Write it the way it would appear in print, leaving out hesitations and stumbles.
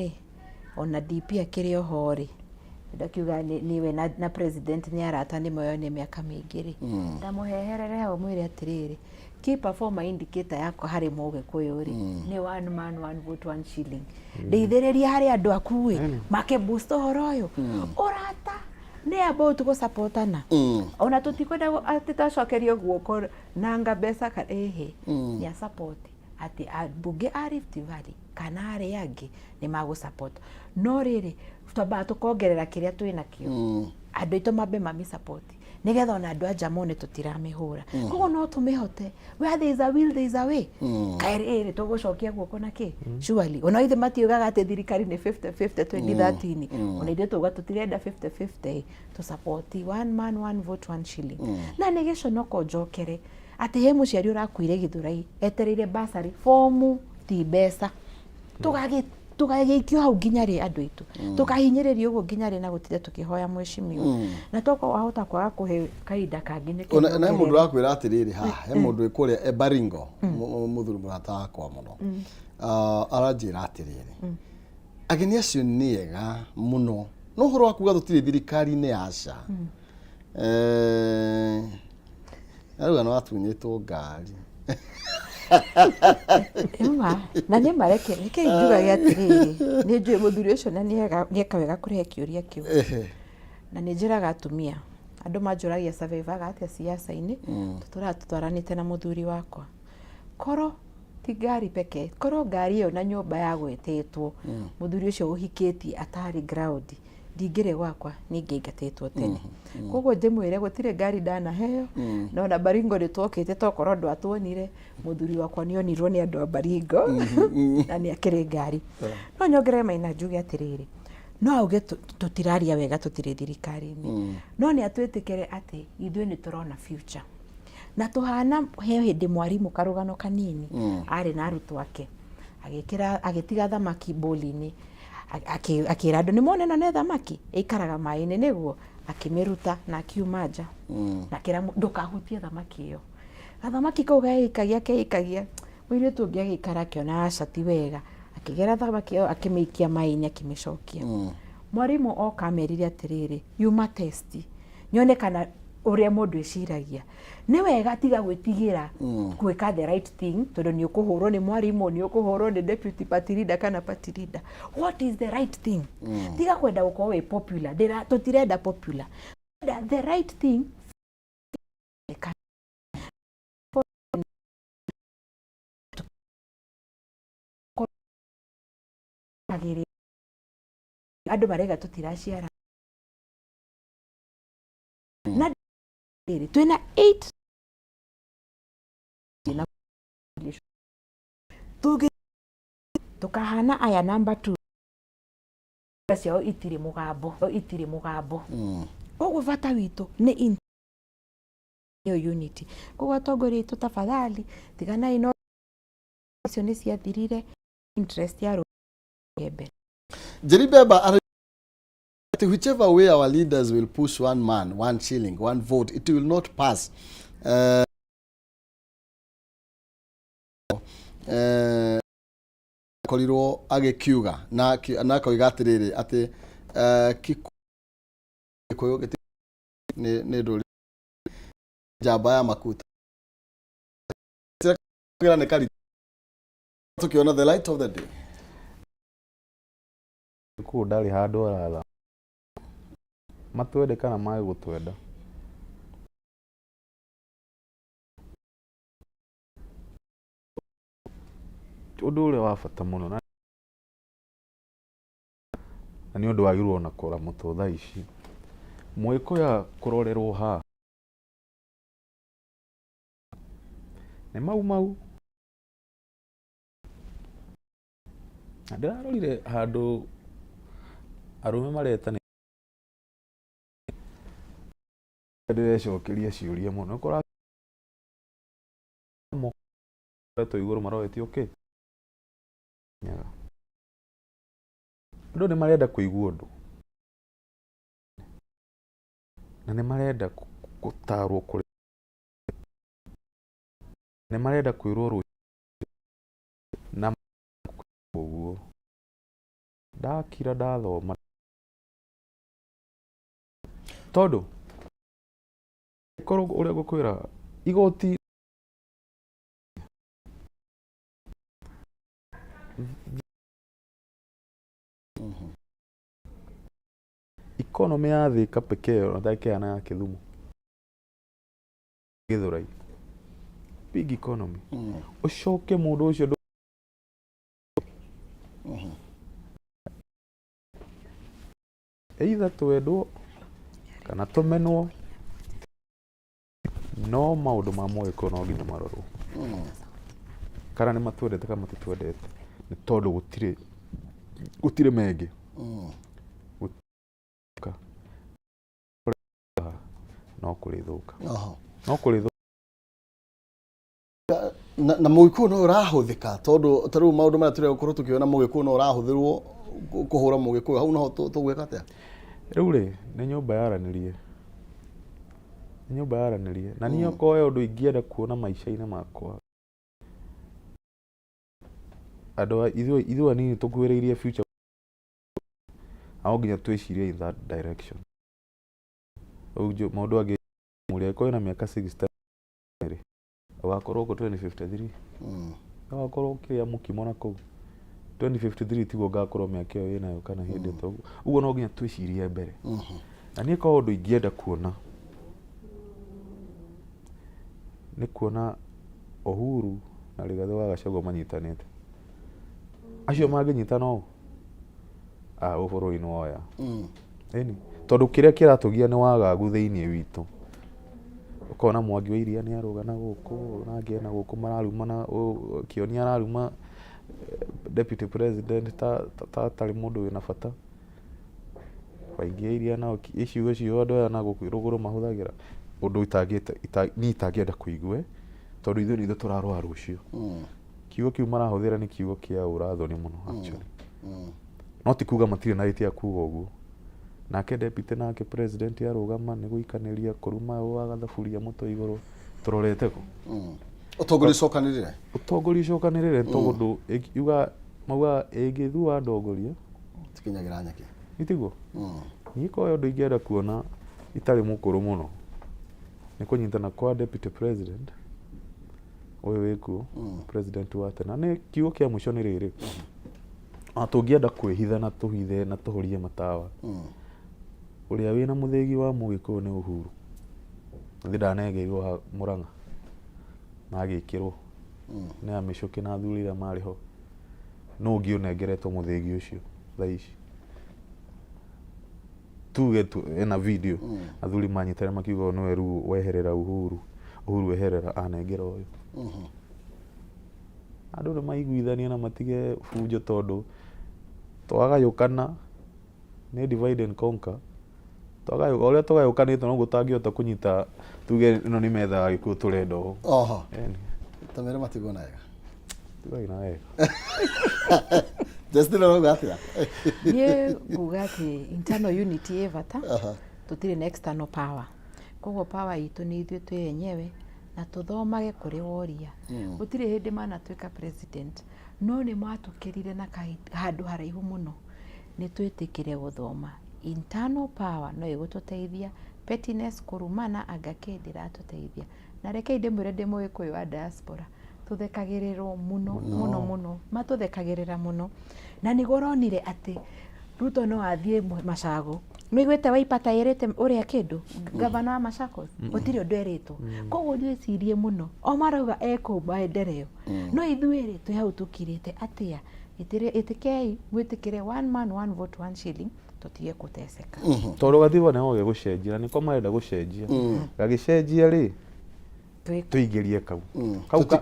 Rĩ, ona DP akĩrĩ oho rĩ, ndakiuga nĩwe na president nĩ arata nĩ moyaine mĩaka mĩingĩ rĩ, ndamũheherere hau mwĩre atĩrĩrĩ, key performer indicator yakwa harĩ mũgĩkũyũ rĩ, nĩ one man one vote one shilling. Ndeithĩrĩria harĩ andũ aku ĩ, make boost ũhoro ũyũ. Ũrata nĩ about gũsupportana. Ona tũtikwenda atĩ twacokerio guoko nanga mbeca ĩhĩ, nĩ a support atĩ ambunge a Rift Valley kana arĩa angĩ nĩ magũ support. No rĩrĩ, twambaga tũkongerera kĩrĩa twĩ nakĩo, andũ aitũ mambe mami support nĩgetha ona andũ a nja mone tũtiramĩhũra. Koguo no tũmĩhote. Where there is a will there is a way. Kaĩ rĩrĩ tũgũcokia guoko na kĩ? Surely ona ithe matiugaga atĩ thirikari nĩ 50-50 2013, ona ithuĩ tuga tũtirenda 50-50, tũ support one man one vote one shilling. Na nĩ gĩconoko njokere atĩ he mũciari ũrakuire Gĩthũrai etereire basarĩ fomu ti mbeca, tũgagĩikio hau nginya rĩ? Andũ aitũ tũkahinyĩrĩrio ũguo nginya rĩ na gũtinda tũkĩhoya mheshimiwa? Na tokorwo wahota kwaga kũhe kahinda kangĩ nĩkĩo. Na he mũndũ ũrakwĩra atĩrĩrĩ, haha he mũndũ wĩ kũrĩa e Baringo, mũthuri mũrata wakwa mũno. Ah, aranjĩra atĩrĩrĩ, ageni acio nĩ ega mũno, no ũhoro wa kuga tũtirĩ thirikari-inĩ, aca. Eh, arauga nĩ watunyĩtwo ngari. Ĩma, na nĩ ma reke njugage atĩrĩrĩ, nĩ njũĩ mũthuri ũcio na nĩeka wega kũrehe kĩũria kĩu. Na nĩ njĩraga atumia, andũ manjũragia survivaga atĩa siasa-inĩ, tũtũraga tũtwaranĩte na mũthuri wakwa. Korwo ti ngari peke, korwo ngari ĩyo na nyũmba ya gwĩtĩtwo mũthuri ũcio ũhikĩtie atarĩ ground, ndingĩrĩ gwakwa, ningĩingatĩtwo tene. Koguo ndĩmwĩre gũtirĩ ngari ndanaheo, no na Baringo nĩ twokĩte, tokorwo ndwatuonire, mũthuri wakwa nĩ onirwo nĩ andũ a Baringo na nĩ akĩrĩ ngari. No nyongerere Maina njuge atĩrĩrĩ, no auge tũtiraria wega, tũtirĩ thirikari-inĩ, no nĩ atwĩtĩkĩre atĩ ithuĩ nĩ tũrona future na tũhana he hĩndĩ mwarimũ, karũgano kanini, arĩ na arutwo ake, agĩkĩra agĩtiga thamaki boli-inĩ, akĩra andũ nĩ mona ĩno nĩ thamaki ĩikaraga maĩ-inĩ, nĩguo akĩmĩruta na akiuma nja na akĩra ndũkahutie thamaki ĩyo. Gathamaki kau geikagia keikagia, mũirĩtu ũngĩ agĩikara akĩona aca ti wega, akĩgera thamaki ĩyo akĩmĩikia maĩ-inĩ, akĩmĩcokia. Mwarimũ oka amerire atĩrĩrĩ, yuma test nyone kana ũrĩa mũndũ eciragia nĩ wega, tiga gwĩtigĩra gwĩka the right thing tondũ nĩ ũkũhũrwo nĩ mwarimũ, nĩ ũkũhũrwo nĩ deputy party leader kana party leader. What is the right thing? Tiga kwenda gũkorwo wĩ popular. Tũtirenda popular. Tũrenda the right thing. Andũ maraiga tũtiraciara na rĩrĩ twĩna 8 na tũngĩ tũkahana aya number 2 ciao itirĩ mũgambo, itirĩ mũgambo. Koguo bata witũ nĩ nĩyo unity. Koguo atongoria aitũ, tafadhali tiganai no icio nĩ ciathirire, interest ya rũrĩrĩ mbere. Jerry Beba whichever way our leaders will push one man, one shilling, one vote, it will not pass. Korirwo agĩkiuga na akoiga atĩrĩrĩ atĩ Gĩkũyũ nĩ ndũrĩrĩ njamba ya makuta nĩ kari tũkĩona the light of the day. Kũu ndarĩ handũ aratha matwende kana mage gũtwenda. Ũndũ ũrĩa wa bata mũno na nĩ ũndũ wagĩrĩirwo ona kũramũtwo thaa ici, Mũgĩkũyũ kũrorerwo haha nĩ Mau Mau. Na ndĩrarorire handũ arũme maretana, ndĩrecokeria ciũria mũno ũkora moetwo igũrũ maroretio kĩ nyaga. Andũ nĩ marenda kũigua ũndũ na nĩ marenda gũtarwo kũrĩ nĩ marenda kwĩrwo rũciũ na ũguo. Ndakira ndathoma tondũ korwo ũrĩa ngũkwĩra igoti economy ya Thika pekee ona ndangĩkĩhana ya Kĩthumo, Gĩthũrai, big economy. Ũcoke mũndũ ũcio either twendwo kana tũmenwo, no maũndũ ma Mũgĩkũyũ no nginya marorwo kana nĩ matwendete kana matitwendete, nĩ tondũ gũtirĩ mengĩ. Gũka no kũrĩthũka. No kũrĩthũka. Na Mũgĩkũyũ no ũrahũthĩka, tondũ ta rĩu maũndũ marĩa tũrĩa gũkorwo tũkĩona, Mũgĩkũyũ no ũrahũthĩrwo kũhũra Mũgĩkũyũ hau, noho tũgwĩka atĩa? Rĩu rĩ, nĩ nyũmba yaranĩrie, nĩ nyũmba yaranĩrie, na niĩ okorwo he ũndũ ingĩenda kuona maica-inĩ makwa, andũ ithuĩ anini tũkuhĩrĩirie future, no nginya twĩcirie in that direction. Rĩu mũndũ angĩmũria, angĩkorwo ena mĩaka 60 rĩ, ũgakorwo kũ 2053? Ũgakorwo ũkĩrĩa mũkimo na kũu 2053, tiguo ngakorwo mĩaka ĩyo ĩnayo kana hĩndĩ ta ũguo. Ũguo no nginya twĩcirie mbere. Na niĩ korwo ũndũ ingĩenda kuona nĩ kuona Uhuru na Rigathĩ wa Gachagua manyitanĩte. Acio mangĩnyitana ũũ, ah, ũyũ bũrũri nĩ woya. Ĩni tondũ kĩrĩa kĩratũgia nĩ wagagu thĩinĩ witũ. Ũkona Mwangi wa Iria nĩ arũga na gũkũ, nangĩ ena gũkũ mararumana, Kĩoni araruma deputy president ta atarĩ mũndũ wĩna bata. Waingĩ wa Iria nao ciugo icio andũ aya na gũkũ rũgũrũ mahũthagĩra ũndũ niĩ itangĩenda kũigue, tondũ ithuĩ nĩ ithuĩ tũrarũa rũciũ. Kiugo kĩu marahũthĩra nĩ kiugo kĩa ũra-thoni mũno actually. No ti kuga matirĩ na right ya kuga ũguo. Nake deputy nake president arũgama nĩ gũikanĩria kũruma ũũ, agathaburia mũtwe igũrũ, tũrorete kũ? Ũtongoria ũcokanĩrĩre. Ũtongoria ũcokanĩrĩre, tondũ yuga maugaga ĩngĩthua ndongoria tikinyagĩra nyeki. Nĩ tiguo? Niĩ korwo ũndũ ingĩenda kuona itarĩ mũkũrũ mũno nĩ kũnyitana kwa deputy president ũyũ wĩkuo, president wa tene. Na nĩ kiugo kĩa mũico nĩ rĩrĩ, ona tũngĩenda kwĩhitha na tũhithe na tũhorie matawa, ũrĩa wĩna mũthĩgi wa Mũgĩkũyũ nĩ Uhuru. Nĩ ndanengeirwo ha Mũrang'a na agĩkĩrwo nĩ amĩcũkĩ na athuri arĩa marĩ ho. Nũ ũngĩ ũnengeretwo mũthĩgi ũcio thaa ici? Tuge tu ena video athuri manyitane makiuga ũyũ nĩwe rĩu weherera Uhuru, Uhuru eherera anengera ũyũ. Andũ nĩ maiguithanie na matige bunjo, tondũ twagayũkana nĩ divide and conquer. Ũrĩa tũgayũkanĩte noguo ũtangĩhota kũnyita tuge ĩno nĩ metha ya Gĩkũyũ tũrenda ũũ. Ĩni. Tamere matigwo na wega. Tigai na wega. Justin, ũrauga atĩa? Niĩ nguga atĩ internal unity ĩ bata. Tũtirĩ na external power, koguo power itũ nĩ ithuĩ twĩ enyewe, na tũthomage kũrĩ woria. Gũtirĩ hĩndĩ manatuĩka president, no nĩ matũkĩrire na handũ haraihu mũno. Nĩ twĩtĩkĩre gũthoma. Internal power no ĩgũtũteithia. Pettiness, kũrumana, anga kĩ, ndĩratũteithia. Na rekei ndĩmwĩre, ndĩ Mũgĩkũyũ wa diaspora, tũthekagĩrĩrwo mũno mũno mũno, matũthekagĩrĩra mũno. Na nĩguo ũronire atĩ Ruto no athiĩ Macago. Nĩũiguĩte Wiper ta ĩrĩte ũrĩa kĩndũ gavana wa Machakos? Gũtirĩ ũndũ erĩtwo. Koguo nĩwĩcirie mũno, o marauga ekũu maendeleo, no ithuĩ rĩ, twĩ hau tũkirĩte atĩa? Ĩtĩkei mwĩtĩkĩre one man one vote one shilling, tũtige kũteceka. Tondũ gatiba nĩho gegũcenjia, na nĩko marenda gũcenjia. Gagĩcenjia rĩ, tũingĩrie kau kau.